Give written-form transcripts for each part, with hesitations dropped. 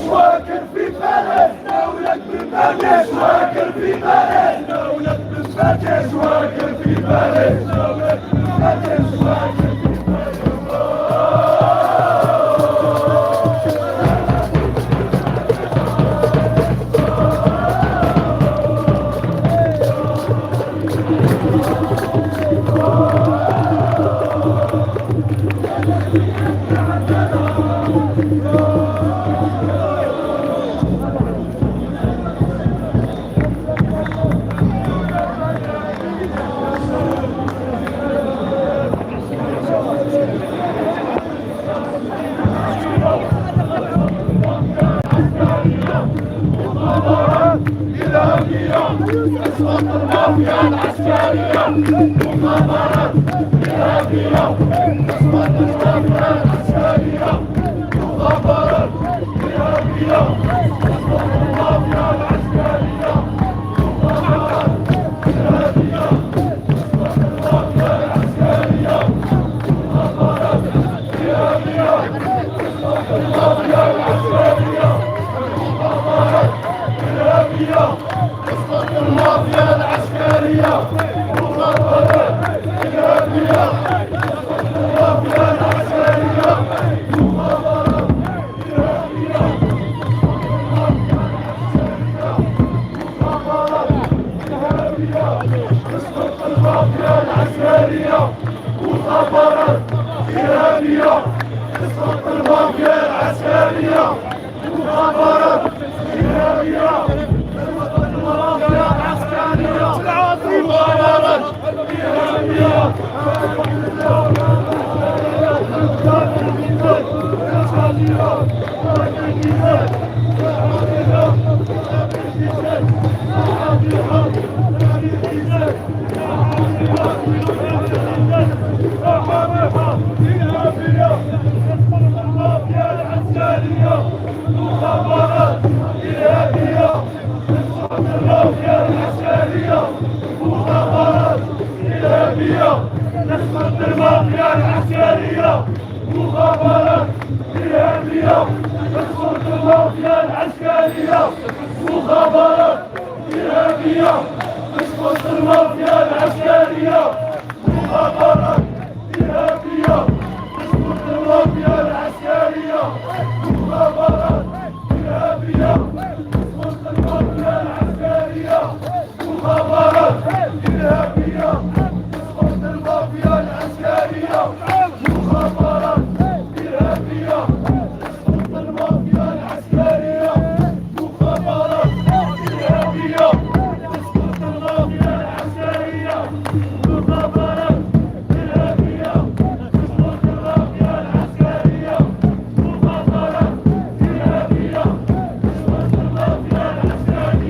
واكل في باريس، دولة بن واكل في باريس، دولة بن واكل في باريس، دولة بن واكل في باريس. المافيا العسكرية، مخابرات إرهابية، أصوات المافيا العسكرية، مخابرات إرهابية، أصوات المافيا العسكرية، مخابرات إرهابية، أصوات المافيا العسكرية، مخابرات إرهابية، أصوات المافيا العسكرية، مخابرات إرهابية، أسقط المافيا العسكرية، مخابرات إرهابية، أسقط المافيا العسكرية، مخابرات إرهابية، مخابرات إرهابية، أسقط المافيا العسكرية، مخابرات إرهابية، أسقط المافيا العسكرية، مخابرات إرهابية، أسقط المافيا العسكرية، مخابرات إرهابية. مخابرات إرهابية، المافيا العسكرية، مخابرات إرهابية، نسقط المافيا العسكرية، مخابرات إرهابية، نسقط المافيا العسكرية، مخابرات إرهابية، نسقط المافيا العسكرية، مخابرات إرهابية، نسقط المافيا العسكرية، مخابرات إرهابية، نسقط المافيا العسكرية، مخابرات إرهابية، نسقط المافيا العسكرية، مخابرات إرهابية، نسقط المافيا العسكرية، مخابرات إرهابية، نسقط المافيا العسكرية، مخابرات إرهابية، نسقط المافيا العسكرية، مخابرات إرهابية، نسقط المافيا العسكرية، مخابرات إرهابية، نسقط المافيا العسكرية،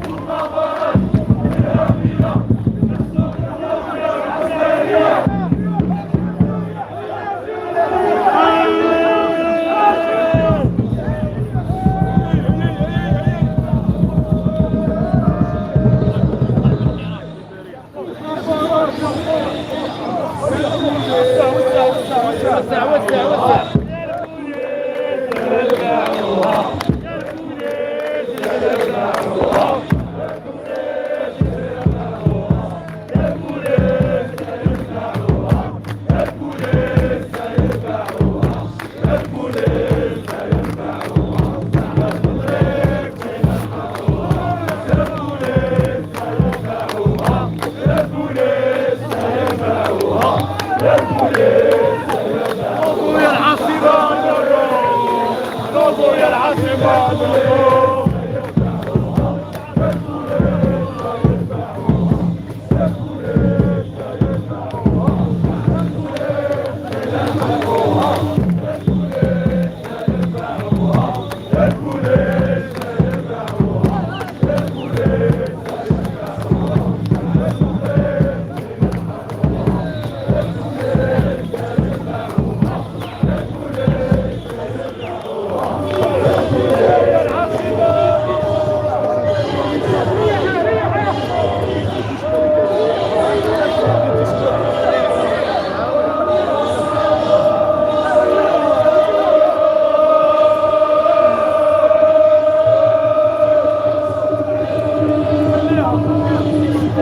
مخابرات إرهابية، نسقط المافيا العسكرية. وسع وسع وسع. يا العاصمة، نوضوا يا العاصمة، نوضوا.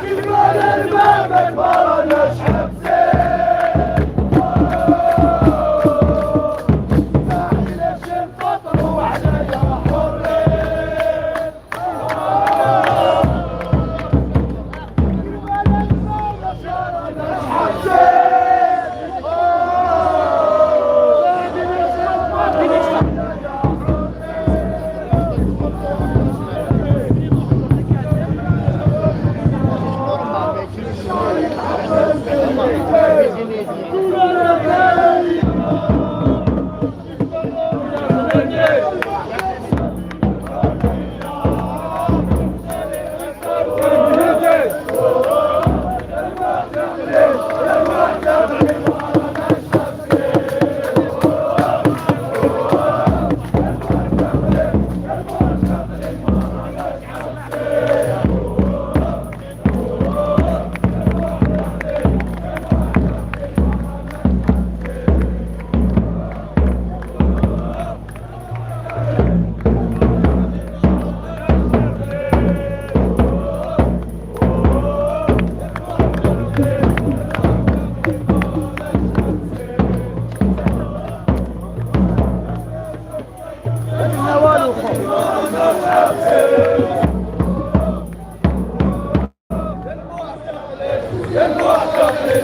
كيما البابك ما راناش حابسين. علاش نفطروا عليا حرين؟ كيما البابك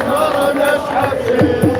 ما راناش حابسين.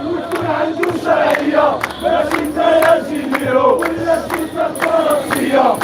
وتكون عنده شرعية ماشي انت يا جينيرو ولا السلطة الفرنسية.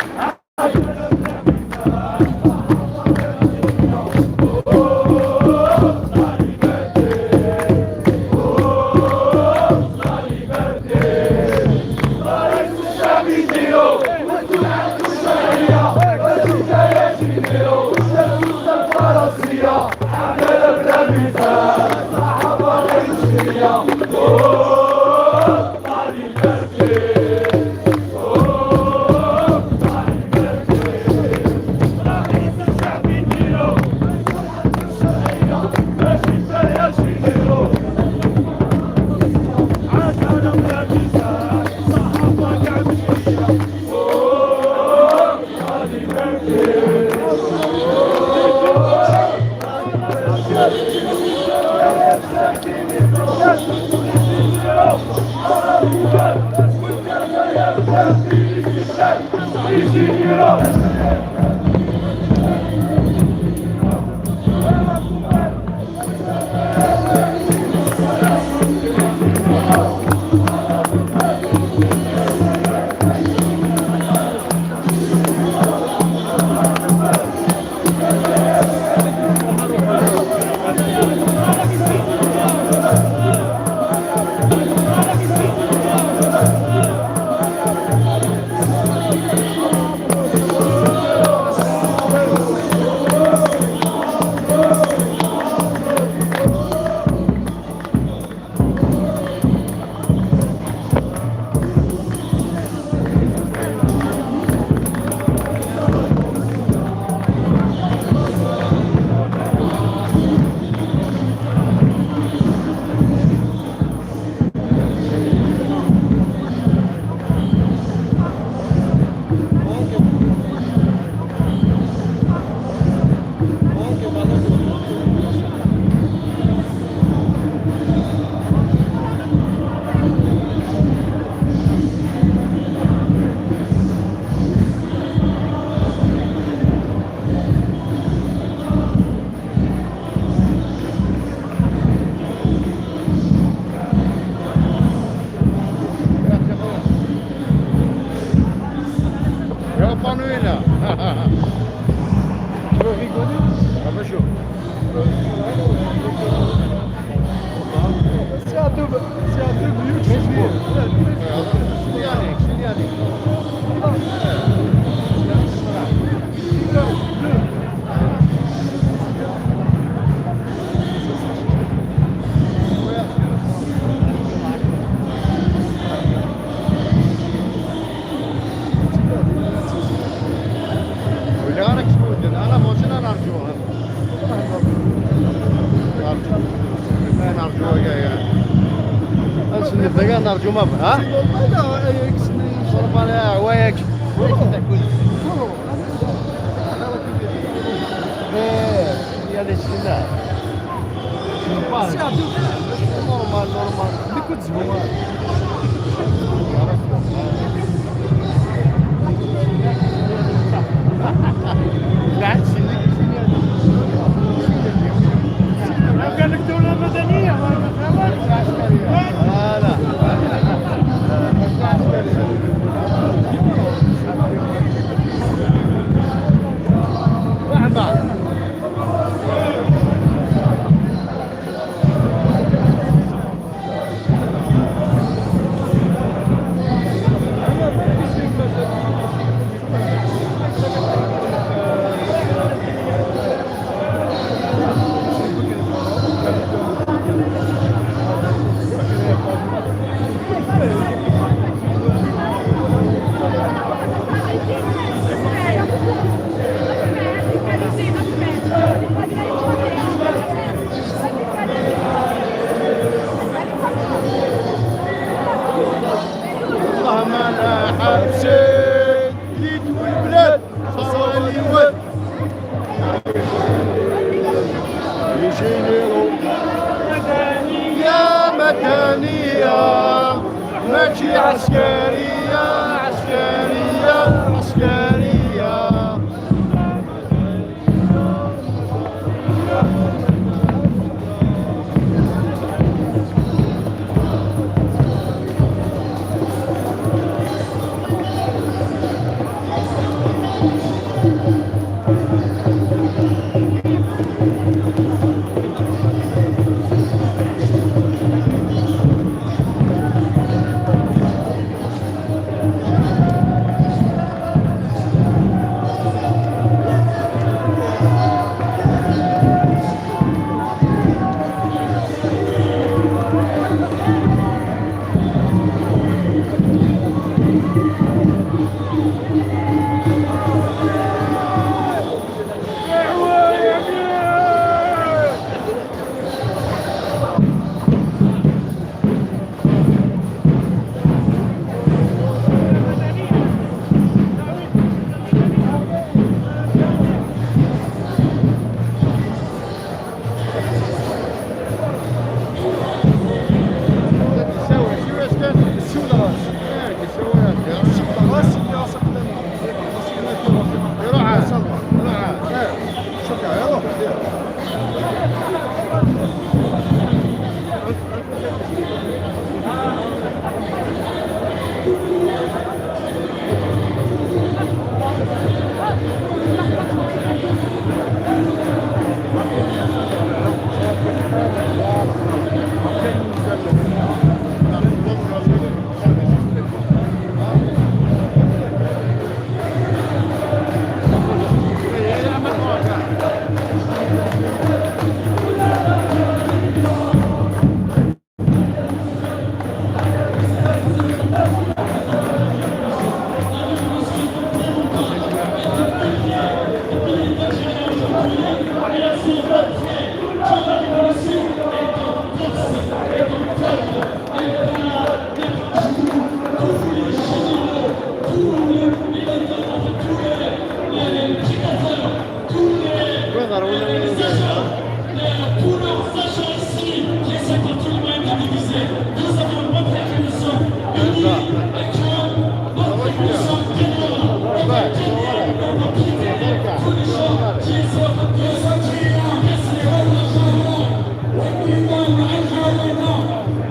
C'est un peu Facebook. ولا راك تقول انا موجود انا نرجوها نرجوها كاع نسند كاع نرجو ما ها normal عواياك يا لي سينا normal normal اللي كنت زوين. قال لك دولة مدنية ما فهمتش. لا لا والله ما انا حبسي جيت والبلاد صوالي ود يجيني يا مدنية ماشي عسكرية عسكرية عسكرية.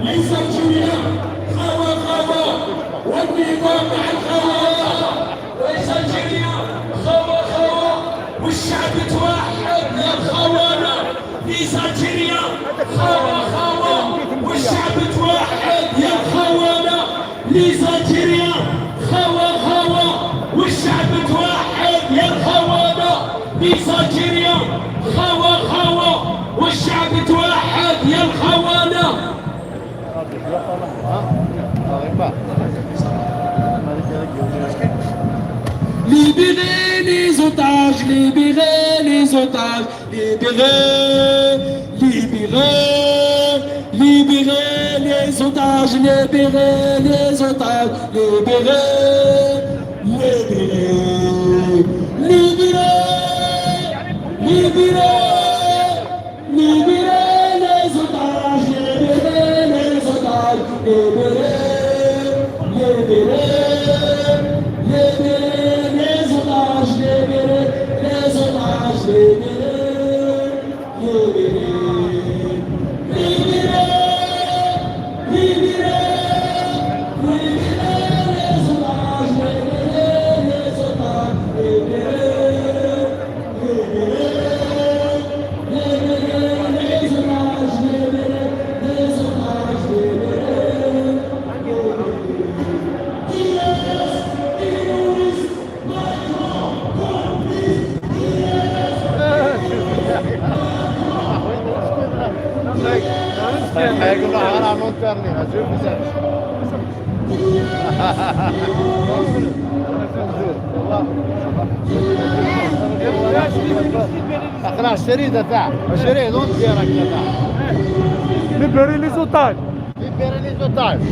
ليس الجميع خوا خوا والنظام مع الخوا، ليس الجميع خوا خوا والشعب توحد للخونة. ليس الجميع خوا خوا والشعب Les Algériens خوا خوا والشعب متوحد يا الخوانة. Les Algériens خوا خوا والشعب متوحد يا الخوانة. Arrive pas. Libérez les otages, libérez les otages, libérez, libérez, libérez les otages, libérez les otages, libérez, libérez, libérez, libérez, libérez les otages, libérez les otages, libérez, libérez, libérez les otages, libérez les otages, libérez, libérez, libérez, libérez, libérez les otages, libérez les otages, libérez, libérez, libérez les otages, libérez les otages, libérez, libérez. Terroriste, Macron, complice. يقول له انا مونترني شوف. اخرج شريده تاع شريد اون ديريكت تاع Libérez les otages. Libérez les otages.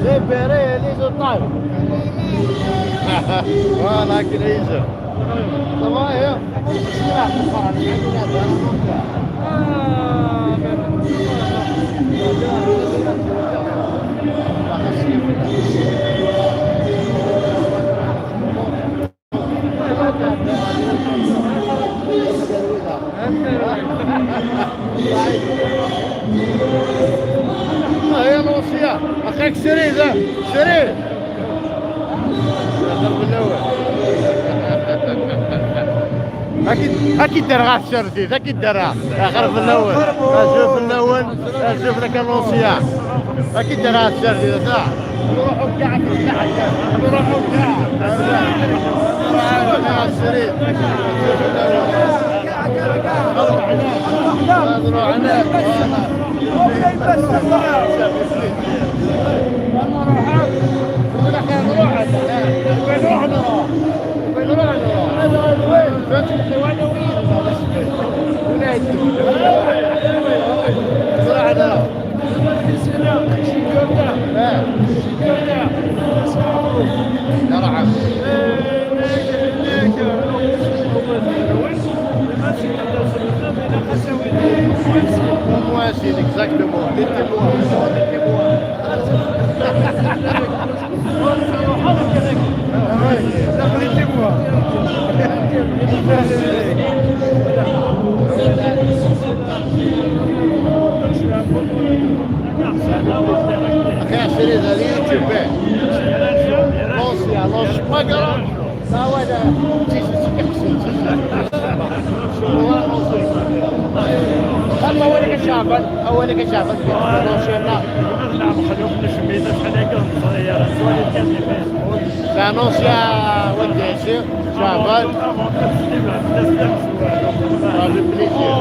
Libérez les otages. Voilà, كريزة. Ça va, hein? هي الوصية أخيك شريد شريد الأول. اكيد اكيد دار غاف شرديت، اكيد دارها اخر في الاول. اشوف الاول، اشوف لك الوصيه، اكيد دارها الشرديت تاع نروحوا كاع في الساحه، نروحوا كاع نروحوا الشريد. نروح هناك. Exactement, des témoins, des témoins. Les témoins. اخي شريد هذه يوتيوب لونسيا لونس ماكرا ولا اما ولك شعبا اولك شعبا لونسيا. C'est un وديسي شعبان. Ça fait plaisir.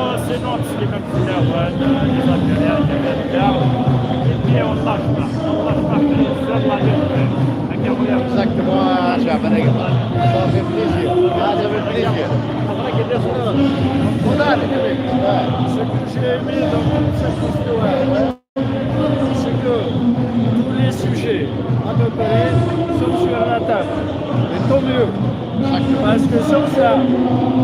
Exactement, شعبان. Ça fait plaisir. Ah, ça fait plaisir. Ce que j'ai aimé dans toute cette histoire, c'est que tous les sujets, à peu près, sont sur la table. Et tant mieux. Parce que sans ça,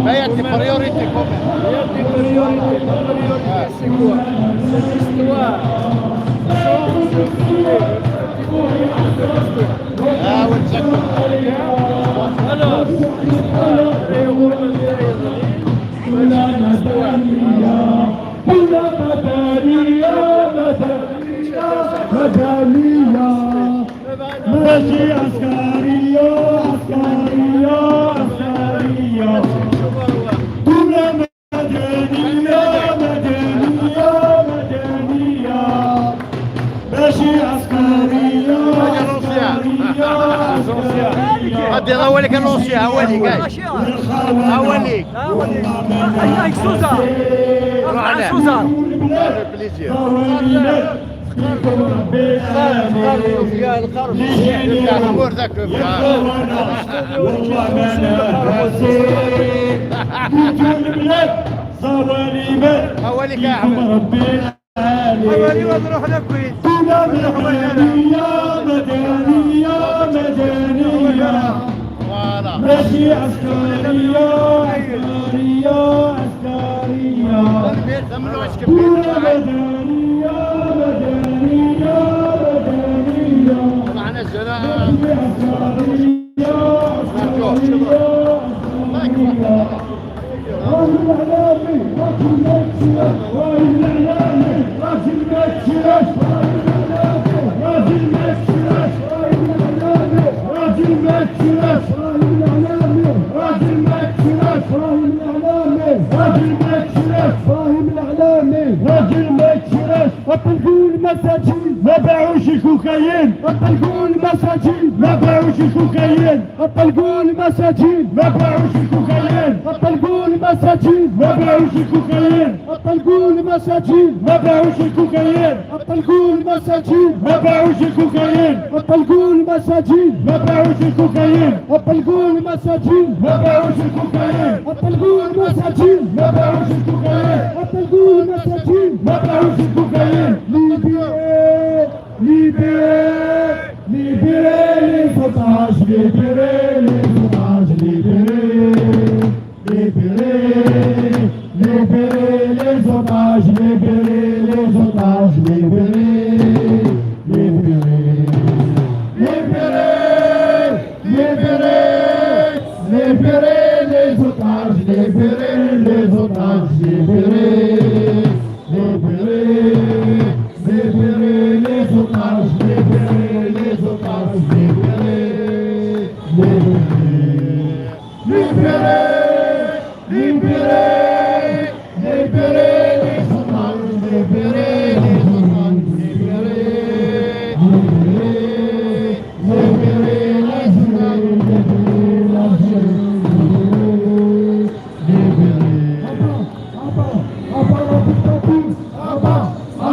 Mais il y a des priorités quand même. Il y a des priorités. La priorité, c'est quoi? Cette histoire. Sans se filer le petit mot de l'histoire. Ah oui, exactement. Alors, l'histoire est revenue. دولة مدنية، مدنية، ماشي عسكرية، عسكرية، عسكرية. دولة مدنية، مدنية، مدنية، ماشي عسكرية. غادي هو اللي كان l'ancien، هو اللي كاين، هو اللي روح عليه. Plaisir. الامور ذاك. والله ما ناسي البلاد زوالي. هو اللي كاين. ربي العالي. دولة مدنية مدنية مدنية. Voilà. ماشي عسكرية عسكرية عسكرية. دولة مدنية مدنية مدنية. معنا الزنا. ماشي عسكرية عسكرية عسكرية. راجل اعلامي، راجل ما راجل اعلامي، راجل ما تشراش، راجل ما تشراش، راجل اعلامي، راجل ما تشراش، راجل اعلامي، راجل ما تشراش، راجل اعلامي، راجل ما تشراش، فاهم الاعلامي، راجل ما تشراش. اطلقوا المساجين، ما باعوش الكوكايين. اطلقوا المساجين، ما باعوش الكوكايين. اطلقوا المساجين، ما باعوش الكوكايين. اطلقوا المساجين، ما باعوش الكوكايين. اطلقوا المساجين، ما باعوش الكوكايين. اطلقوا المساجين، ما باعوش الكوكايين. اطلقوا المساجين، ما باعوش الكوكايين. اطلقوا المساجين، ما باعوش الكوكايين. اطلقوا المساجين، ما باعوش الكوكايين. اطلقوا المساجين، ما باعوش الكوكايين. Libérez، libérez، libérez les otages، libérez les otages، libérez، libérez، libérez les otages، libérez les otages، libérez، libérez، libérez، libérez، libérez les otages، libérez les otages، libérez، libérez، libérez les otages، libérez les otages، libérez، libérez، libérez، libérez les otages، libérez les otages، libérez، libérez، libérez l'Algérie، libérez l'Algérie، libérez. À bas, à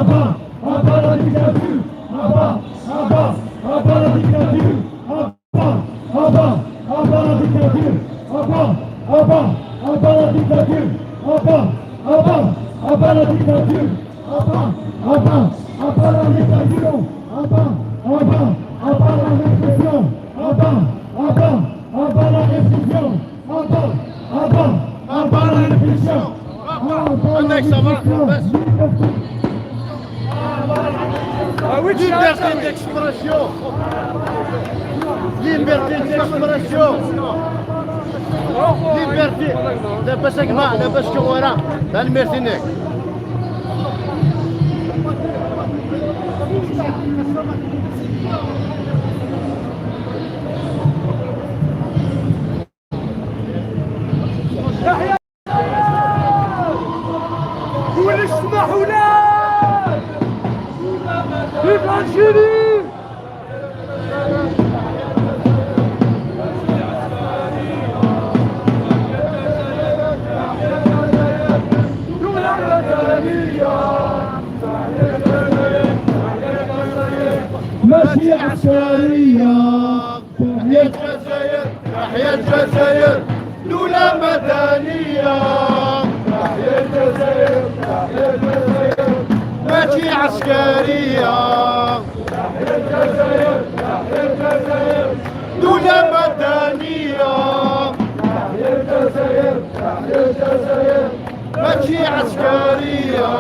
bas la dictature, à bas, à bas, à bas la dictature, à bas, à bas, à bas la dictature, à bas, à bas, à bas la dictature, à bas, à bas, à bas la dictature, à bas, à bas, à bas la dictature, à bas, à bas, à bas la dictature, à bas, à bas, à bas la répression, à bas, à bas, à bas la répression, à bas, à bas, à bas la répression, à bas la عندك ça va. répression. بس. Liberté d'expression. Liberté d'expression. Liberté. لاباس يا جماعة، لاباس شغورة الميرتينيك. قول اسمحوا لنا. Vive l'Algérie! دولة مدنية ماشي عسكرية. تحيا الجزائر، تحيا الجزائر، دولة مدنية. تحيا الجزائر، تحيا الجزائر، ماشي عسكرية. تحيا الجزائر، تحيا الجزائر، دولة مدنية. تحيا الجزائر، تحيا الجزائر، ماشي عسكرية.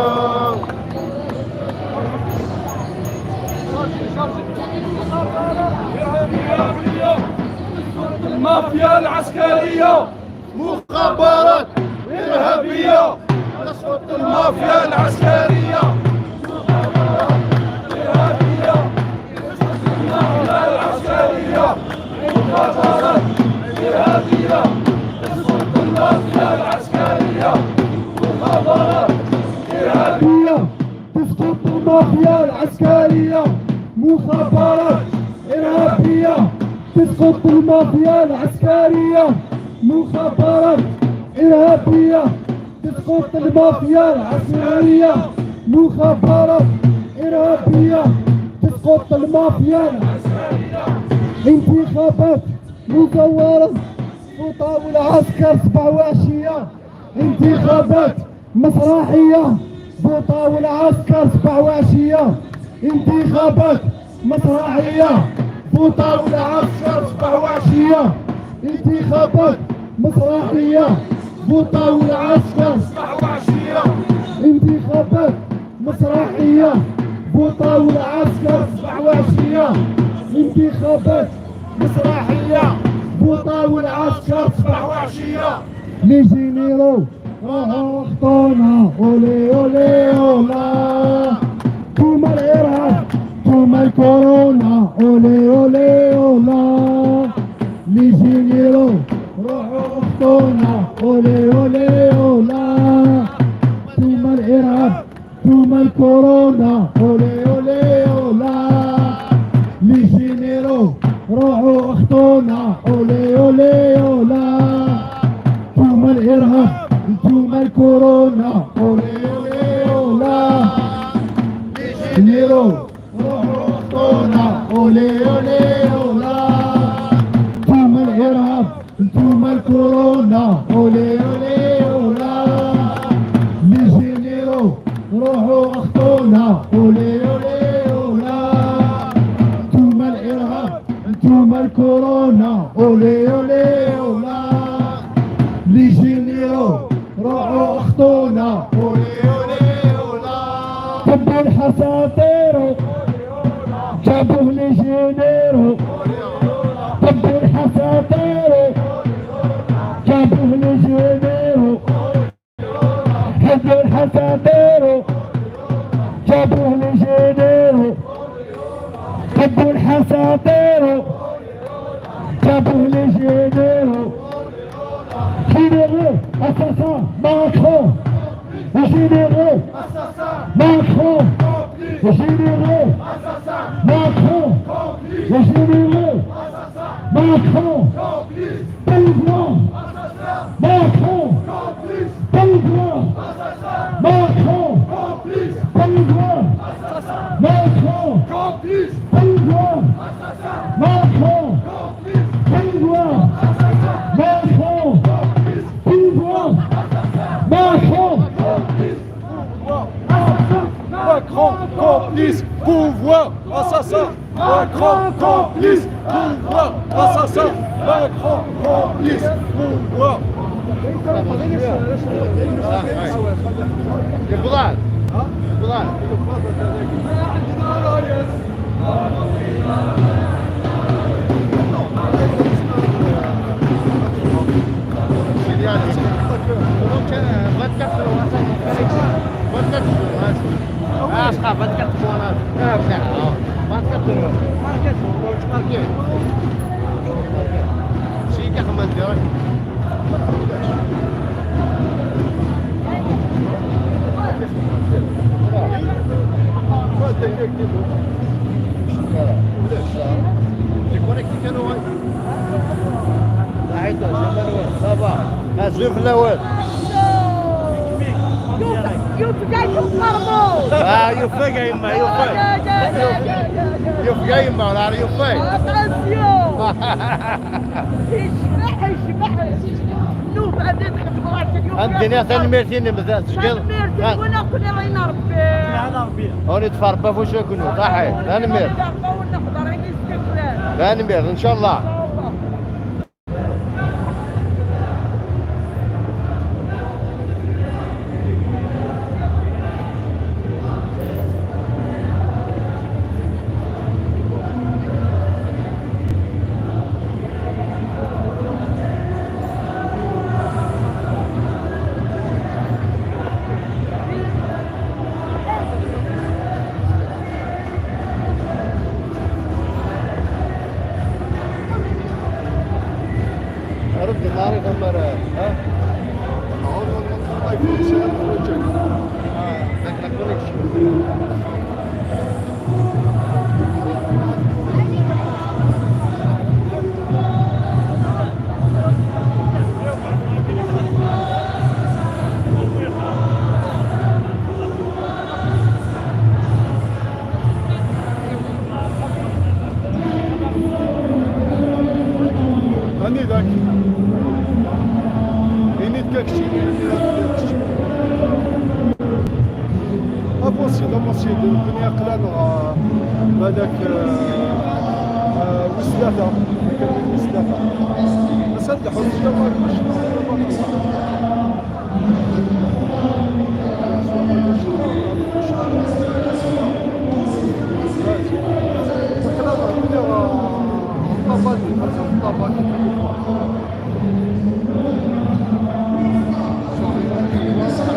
المافيا العسكرية. مخابرات إرهابية، تسقط المافيا العسكرية، المافيا العسكرية، مخابرات إرهابية. تسقط المافيا العسكرية، مخابرات إرهابية. تسقط المافيا العسكرية، مخابرات إرهابية. تسقط المافيا العسكرية، مخابرات إرهابية. تسقط المافيا العسكرية، مخابرات إرهابية. تسقط المافيا العسكرية. انتخابات مزورة، فوطة والعسكر صباح وعشية. انتخابات مسرحية، فوطة والعسكر صباح وعشية. انتخابات مسرحية، فوطة والعسكر صباح وعشية. انتخابات مسرحية، فوطة والعسكر صباح وعشية. انتخابات مسرحية، فوطة والعسكر صباح وعشية. انتخابات مسرحية، فوطة والعسكر صباح وعشية. les généraux راهو خطونا، olé olé olé. توما الارهاب، توما الكورونا، olé olé olé. les généraux روحوا خطونا، olé olé olé. توما الارهاب، توما الكورونا، olé olé olé. les généraux روحوا اخطونا، olé olé olé. توما الارهاب، توما الكورونا، olé olé olé. généraux روحوا اخطونا، olé olé olé. توما الارهاب، توما الكورونا، olé olé olé. les généraux روحوا اخطونا، olé olé olé. انتوما الارهاب، انتوما الكورونا، olé olé olé. les généraux روحوا اخطونا، olé olé olé. تبون حساطيرو جابوه les généraux. تبون حساطيرو جابوه les généraux. تبون حساطيرو جابوه les généraux. تبون حساطيرو جابوه les généraux. Généraux, assassin, Macron. Généraux, Macron. Généraux, Macron. Généraux, Macron. Pouvoir. Macron. Pouvoir. Macron. Pouvoir. Macron. Pouvoir. Macron. Pouvoir. Macron. Pouvoir. Macron. Macron complice, pouvoir, assassin. Macron complice, pouvoir, assassin. Macron complice, pouvoir. البضاعة البضاعة. Donc, 24 euros, 24 euros. Ah, sera 24 euros. Ah, 24 euros. Marqué. شي كاع ما ندير. Déconnecté كانوا ça va. في الاول. يوفق. اه يوفق يا يما، يوفق يوفق يا يما، ولا يوفق. attention، يشبح يشبح نوب عندي تخدم راسك. عندنا ثاني مازال تشقل. ولا كنا رينا ربي. هوني تفربا فوش يكونوا صحيح ثاني ثاني ان شاء الله. commencé de قلنا بالك وثلاثة كان وثلاثة بس هاد الحرية ما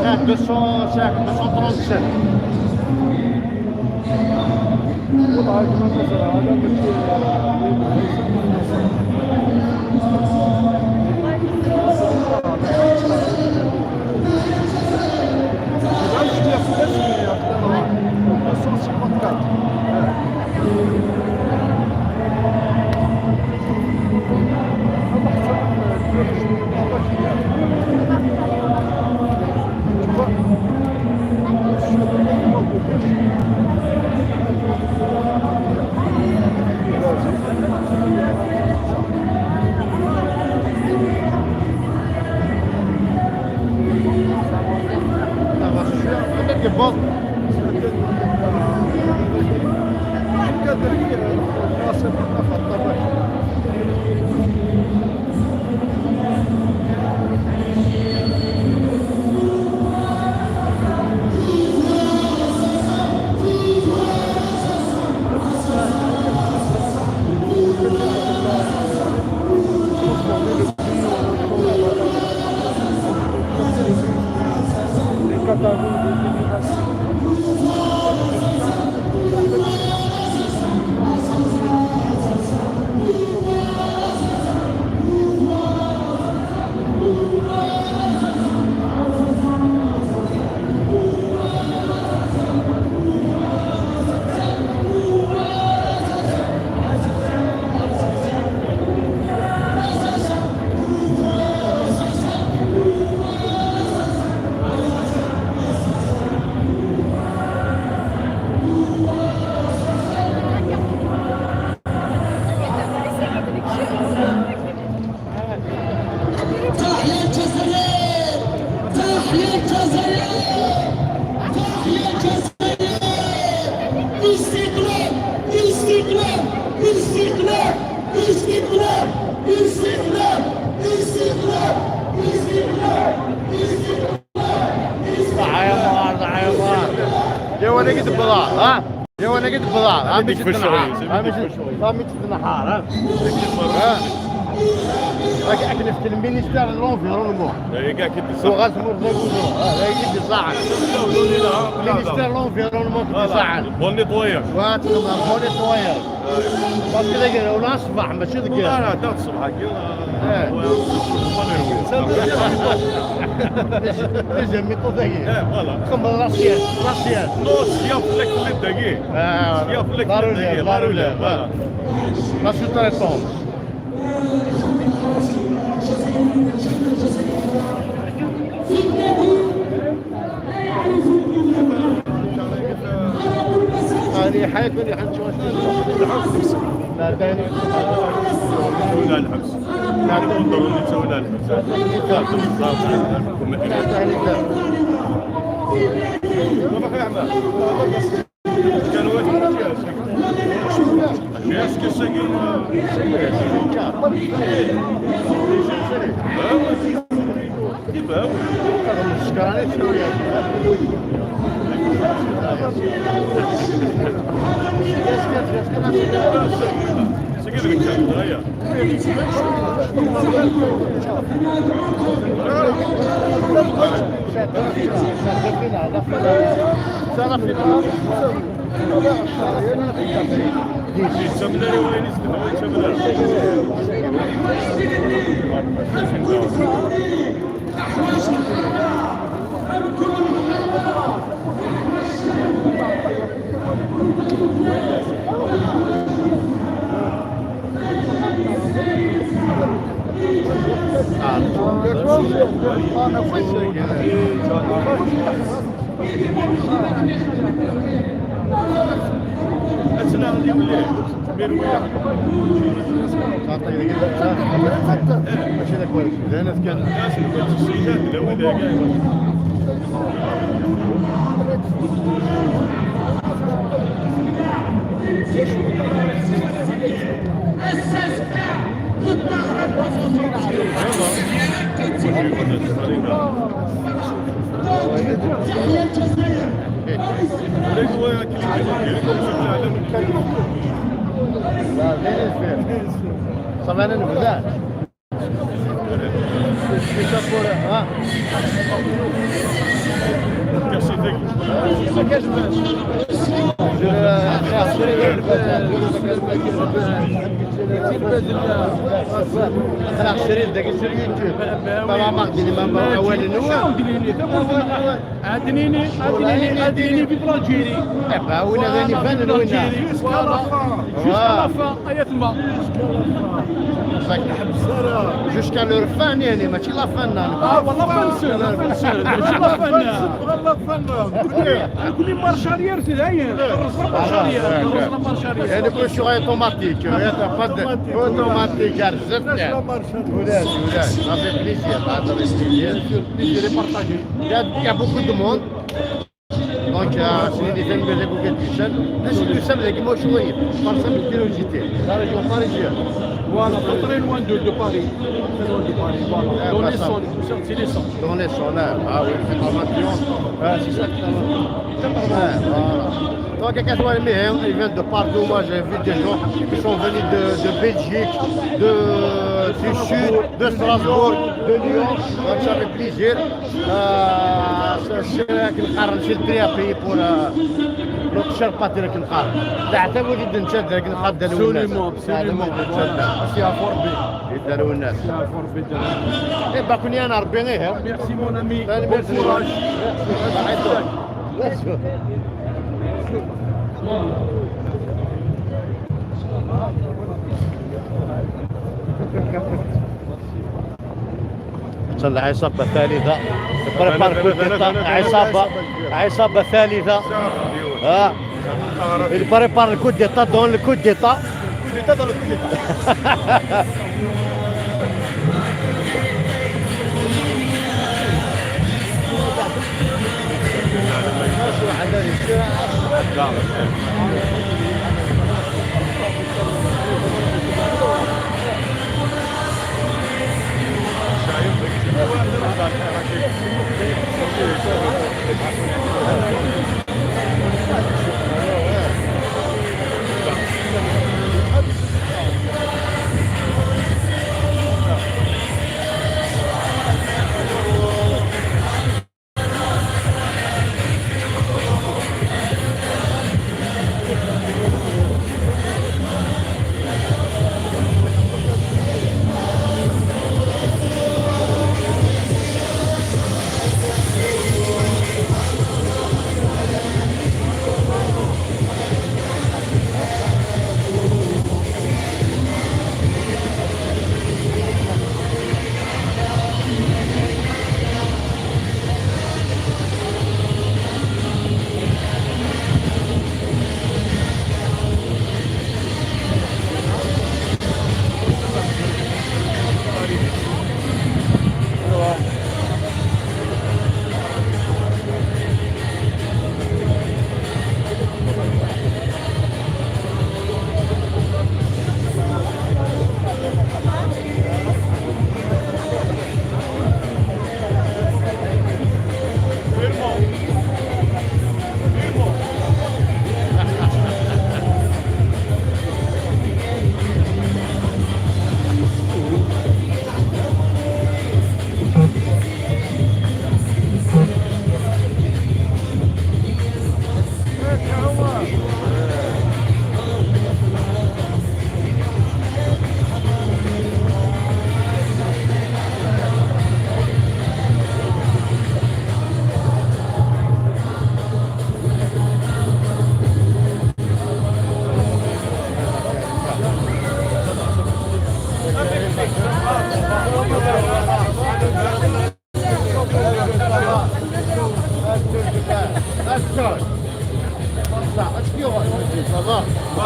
Ah, 205, 237. والله كما مثلا هذا ماشي. Ça va, peut-être que bon. تحيا الجزائر، تحيا الجزائر، تحيا الجزائر. الاستقلال، الاستقلال، الاستقلال، الاستقلال، الاستقلال، الاستقلال، الاستقلال، الاستقلال. ضحى يا مغار، ضحى يا مغار. يا وانا قد البضاعة، ها يا وانا قد البضاعة، ها مشيت النهار، ها مشيت، ها مشيت النهار، ها ها راك اكل في ال ministère l'environnement. كاع كي وغاز مرزق، ها هي صح ministère l'environnement صح. bon nettoyage. وتخدم bon nettoyage parce que ذاك ولا الصباح ماشي ذاك. لا لا، تا الصباح. إيه. déjà ميطو ذاك. ايه voilà. خمر l'assiette، l'assiette. non، سياف لك في الدقيق، سياف لك في الدقيق، la relève، voilà. la sous-traitance. في النبي لا يعرفون الا الله خربوا المساجد. هذه حياة اللي حنشوف. لا داني. ولا الحبس نقدروا نتسوى الحبس. الحكومة. كانوا est-ce que c'est كيف؟ السكراني شوية. C'est كيف هيا. تسمى وين يستمر. أتنا اللي ولي ميروي. ماشي ذاك كويس لان كان الناس اللي كنت السيدات لا ولا كاع. لا زين الفيلم صافي انا نبدا ها ما كاش شريت ذاك الشريط يوتيوب ما ما ما اول نوع عدنيني عدنيني عدنيني في l'Algérie. وين غادي فان وين Jusqu'à la fin. Jusqu'à la fin. ايتما. Jusqu'à leur fin يعني ماشي la fin. اه والله fin la fin ماشي la fin. La fin. كل marche arrière c'est هاي marche arrière marche arrière. يعني كل شيء automatique, pas automatique. ولاش ولاش ça fait plaisir, ça fait plaisir. Plaisir partagé. Il y a beaucoup de monde. Donc, c'est des films que j'ai beaucoup de ça, mais moi, je suis par simple curiosité. La région parisienne. Voilà, pas très loin de Paris. Très loin de Paris, voilà. Dans l'Essonne, c'est l'Essonne. Dans l'Essonne, ah oui, c'est pas mal. Ah, c'est ça. Ouais, voilà. Donc, ils viennent de partout. Moi, j'ai vu des gens qui sont venus de Belgique, du Sud, de Strasbourg, de Lyon. Donc, ça fait plaisir. C'est le prix à payer pour notre cher patrie. تعتمد جدا نشد لكن قد Absolument, absolument. C'est à Forbi. يداروا الناس. C'est à Forbi. إيه باكوني انا ربي غير. Merci mon ami. Bon courage. Merci. صلى عصابة ثالثة prépare coup d'état. عصابة عصابة ثالثة ها Il prépare le coup d'état dans le coup d'état. Coup d'état dans le coup d'état.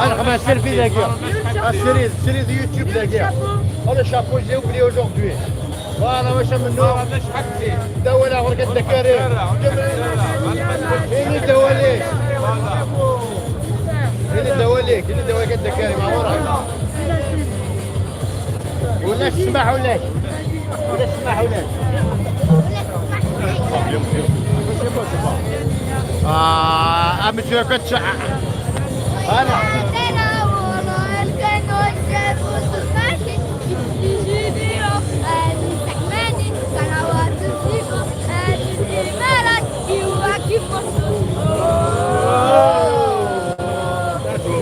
انا خمس selfie ذاك ال série de YouTube ذاك. Oh, le chapeau, j'ai oublié aujourd'hui. Voilà, واش منو دولة غير قد كريم اللي دواليك اللي دواليك اللي دواليك قد كريم وراك ولا السماح ولا ولا السماح ولا. C'est bon, c'est bon. Ah, monsieur Kotcha. Voilà.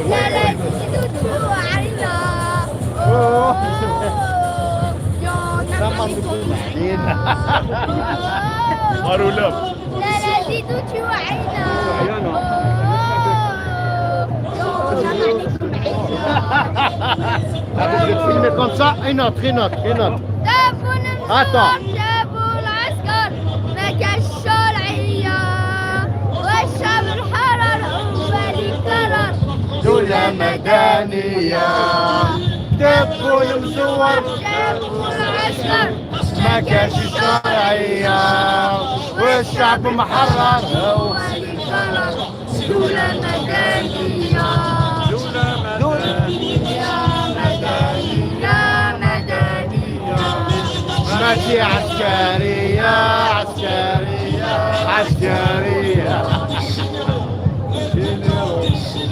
لا لا زيدوا توعينا. Je vais filmer comme ça, une autre, une autre, une autre. Attends. جابوا العسكر ما كاش شرعية والشعب الحرر هو اللي قرر. دولة مدنية، تبون مزور. جابوا العسكر ما كانش شرعية والشعب محرر. هو اللي قرر دولة مدنية. يا مدنية مدنية. ماشي عسكرية عسكرية عسكرية.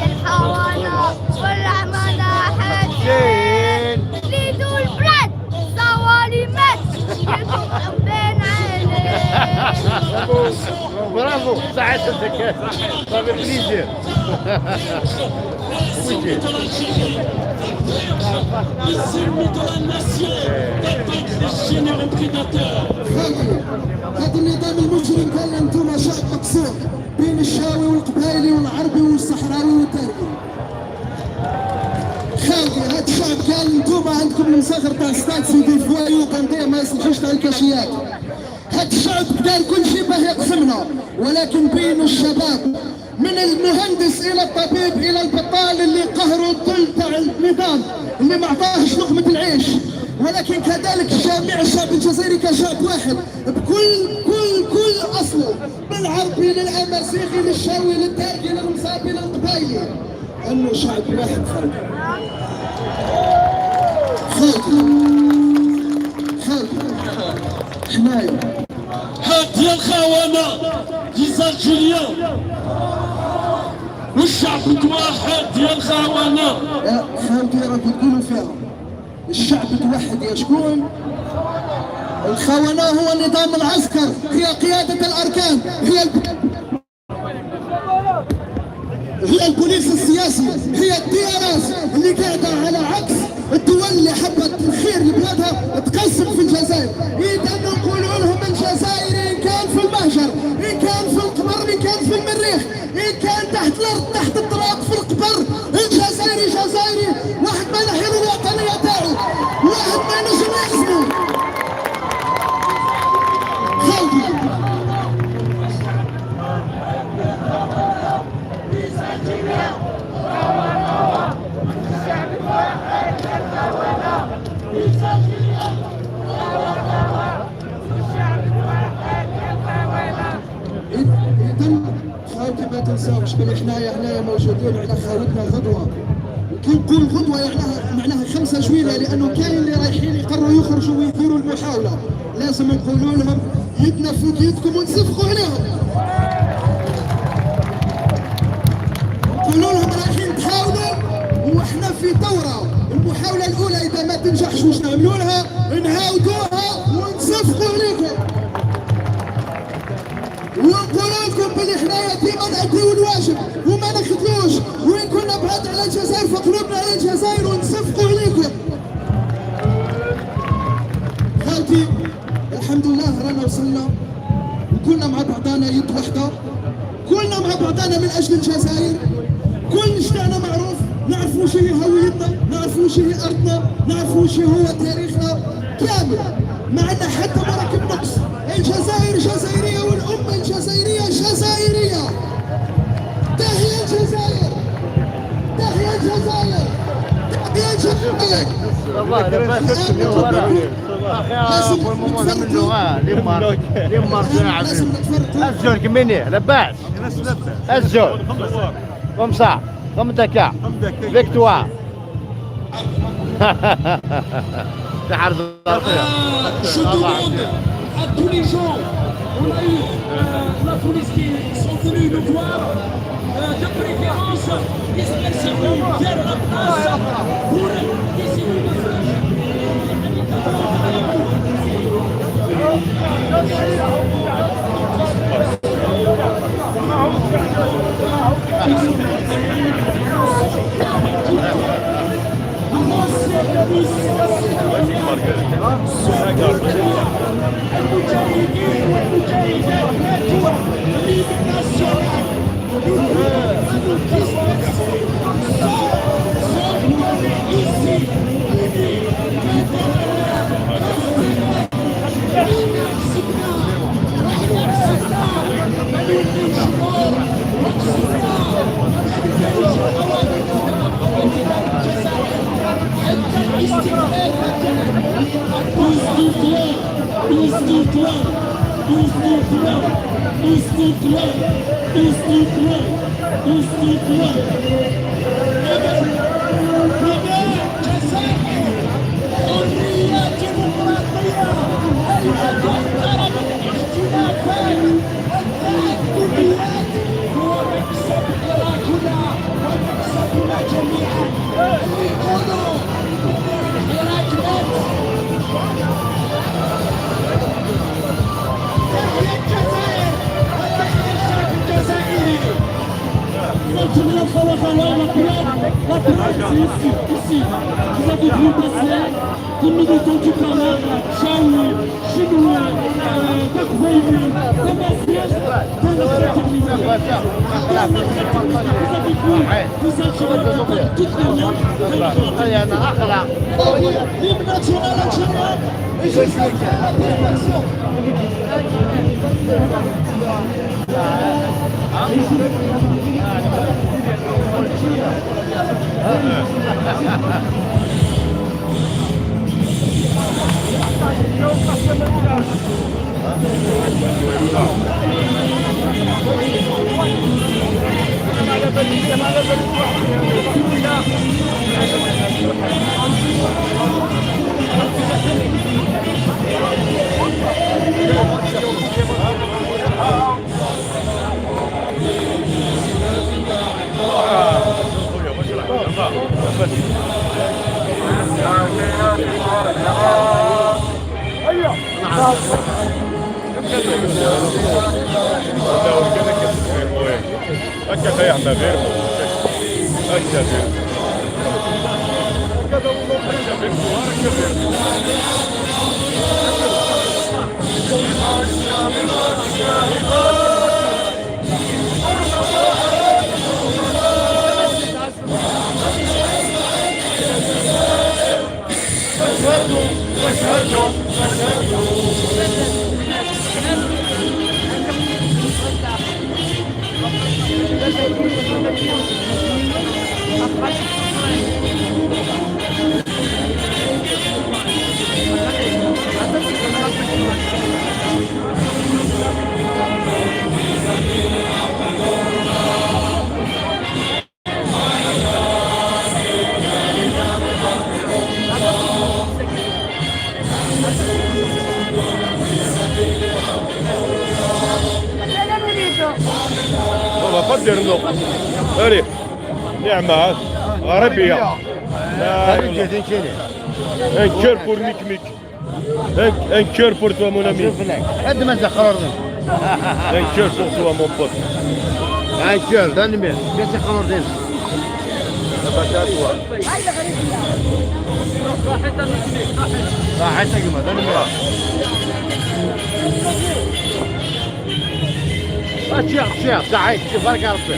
الحوالة والعمالة حاجين ليدو البلاد صوالي مات يكون بين عينيه. برافو، صحيت الذكاء، ça fait plaisir. Les ennemis de la nation, les généraux prédateurs. هذا النظام المجرم قال انتم شعب مقسوم بين الشاوي والقبائلي والعربي والصحراوي والتركي. خالدي، هذا الشعب قال انتم عندكم المساخر تاع stade c'est des voyous قنديه ما يصلحوش تاع الكاشيات. هذا الشعب دار كل شيء باه يقسمنا، ولكن بينوا الشباب من المهندس الى الطبيب الى البطال اللي قهروا الظل تاع النظام اللي ما عطاهش لقمه العيش، ولكن كذلك جميع الشعب الجزائري كشعب واحد بكل كل كل اصله، من العربي للامازيغي للشاوي للتركي للمصابي للقبايلي، انه شعب واحد. خالد، خالد، خالد، حنايا هاد يا الخونة les Algériens والشعب توحد يا الخونة. يا خالتي، راكم تقولوا فيها الشعب توحد، يا شكون؟ الخونة هو نظام العسكر، هي قيادة الأركان، هي البوليس السياسي، هي ال DRS اللي قاعدة على عكس الدول اللي حبت الخير لبلادها تقسم في الجزائر. إذا نقولوا لهم الجزائري إن كان في المهجر، إن كان في القمر، إن كان في المريخ، إن كان تحت الأرض، تحت التراب، في القبر، الجزائري جزائري. واحد ما ينحي له الوطنية تاعو، واحد ما ينجم يحزنه. خالدي، اذا خاوتي ما تنساوش بلي حنايا هنايا موجودين على خاوتنا غدوه. وكي نقول غدوه يعني معناها 5 جويلية، لانه كاين اللي رايحين يقروا يخرجوا ويديروا المحاوله. لازم نقولوا لهم يدنا فوق يدكم ونصفقوا عليهم. نقولوا لهم رايحين تحاولوا وحنا في دوره المحاوله الاولى، اذا ما تنجحش واش نعملوا لها؟ نعاودوها ونصفقوا عليكم ونقول لكم بلي حنايا ديما نأديو الواجب وما نخدلوش. وين كنا بعاد على الجزائر فقلوبنا على الجزائر ونصفقوا عليكم. خالتي، الحمد لله رانا وصلنا وكنا مع بعضنا يد واحدة، كلنا مع بعضنا من أجل الجزائر. كل تاعنا معروف، نعرفوا وش هي هويتنا، نعرفوا وش هي أرضنا، نعرفوا وش هو تاريخنا كامل. ما عندنا حتى مركب نقص. الجزائر جزائرية والأمة الجزائرية جزائرية. تحيا الجزائر، تحيا الجزائر، تحيا الجزائر. اخي pour le moment نعملوا les marches، les marches. لازم نتفرقوا. الزول كميني لاباس الزول comme ça comme Dakar victoire. Je demande à tous les gens On a eu la police qui sont venus nous voir. De préférence, dispersez-vous vers la place pour essayer de faire. المجاهدين والمجاهدات ماتوا. L'hymne national, nous nous disperser sans donner ici unis. احنا كسبنا، احنا كسبنا، ما نوليوش مور وكسبنا. ما نبداوش الجزائر حتى الاستقلال. استقلال، استقلال، استقلال، استقلال، استقلال، استقلال. بناء جزائر حرية ديمقراطية المتوترة بالاختلافات والتعدديات هو مكسب حراكنا ومكسبنا جميعا. اللي يقولوا الحراك مات. تحيا الجزائر وتحيا الشعب الجزائري. La preuve, c'est ici, ici. Vous avez vu passer des militants du Kanak, Chaoui, Chinois, Takwaïli, Damascus, dans la fraternité. Dans la fraternité. Vous avez vu des Algériens qui parlent toutes les langues dans la fraternité. L'hymne national algérien, et je sais que la perfection. هكا خيحنا غير هكا غير هكا غير هكا غير. On va pas dire non. Allez, نعمة غربية. Un cœur pour Mik Mik. Un cœur pour toi, mon ami. قد ما تخرج. Un cœur pour toi, mon pote. Un cœur, donne-moi. كيف تخرج؟ راحتك ما donne-moi. شيخ شيخ سعيد شوف بركة ربي.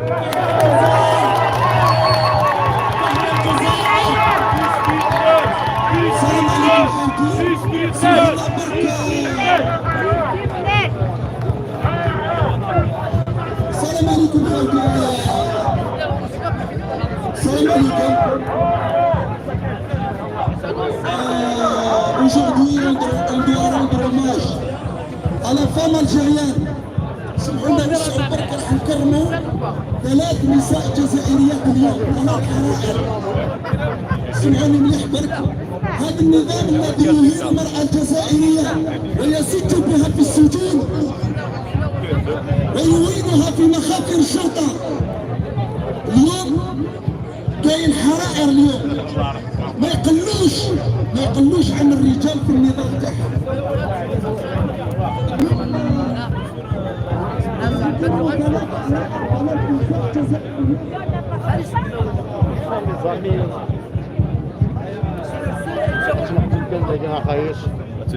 السلام عليكم خاوتي. السلام عليكم خاوتي. السلام عليكم. Aujourd'hui, on doit rendre hommage à la femme algérienne. سمحوا لنا نسعوا برك، راح نكرموا ثلاث نساء جزائريات اليوم، ثلاث حرائر. سمعوني مليح برك، هذا النظام الذي يهين المرأة الجزائرية ويزج بها في السجون ويهينها في مخافر الشرطة، اليوم كاين حرائر اليوم ما يقلوش عن الرجال في النظام تاعهم.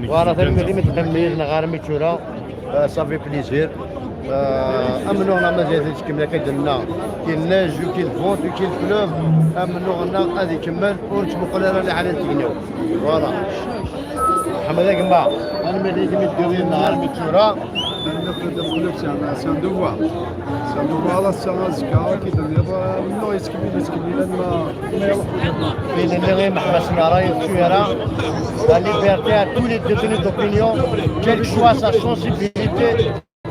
Voilà, ثاني غير ميتورا، ça fait plaisir. امنونا مازال تكمل كدنا qu'il neige, qu'il vente, qu'il pleuve، امنونا غادي يكمل ونتبقوا لنا على نتقنيو. Voilà محمد يا جماعه، انا ملي مديرين نهار ميتورا. C'est un devoir. C'est un devoir, là, c'est un azka qui donne non, يسكمل ما في اللي محبسنا راي التويرة. La liberté à tous les détenus d'opinion, quelle que soit sa sensibilité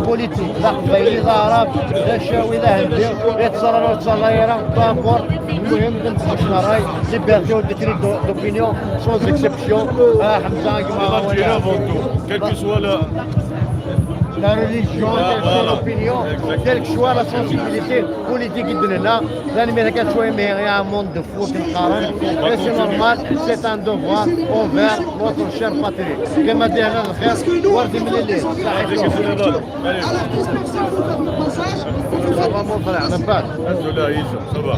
politique. لا قبيلي لا عرب لا شاوي لا هندي يتصرى ولا تصرى، peu importe، المهم نتحبسنا راي liberté aux détenus d'opinion sans exception. حمزة كما L'Algérie avant tout, quelle que soit la, la religion, quelle que soit l'opinion, quelle que soit la sensibilité politique ديالنا، لان mais كانت شويه mais y a un monde de fous في القارن، et c'est normal, c'est un devoir envers notre chère patrie. كما ديرنا الخير وردي من الليل. Allez, Alors, Christophe, si vous faites le passage, vous Ça va mon frère, لاباس؟ الحمد لله, ça va.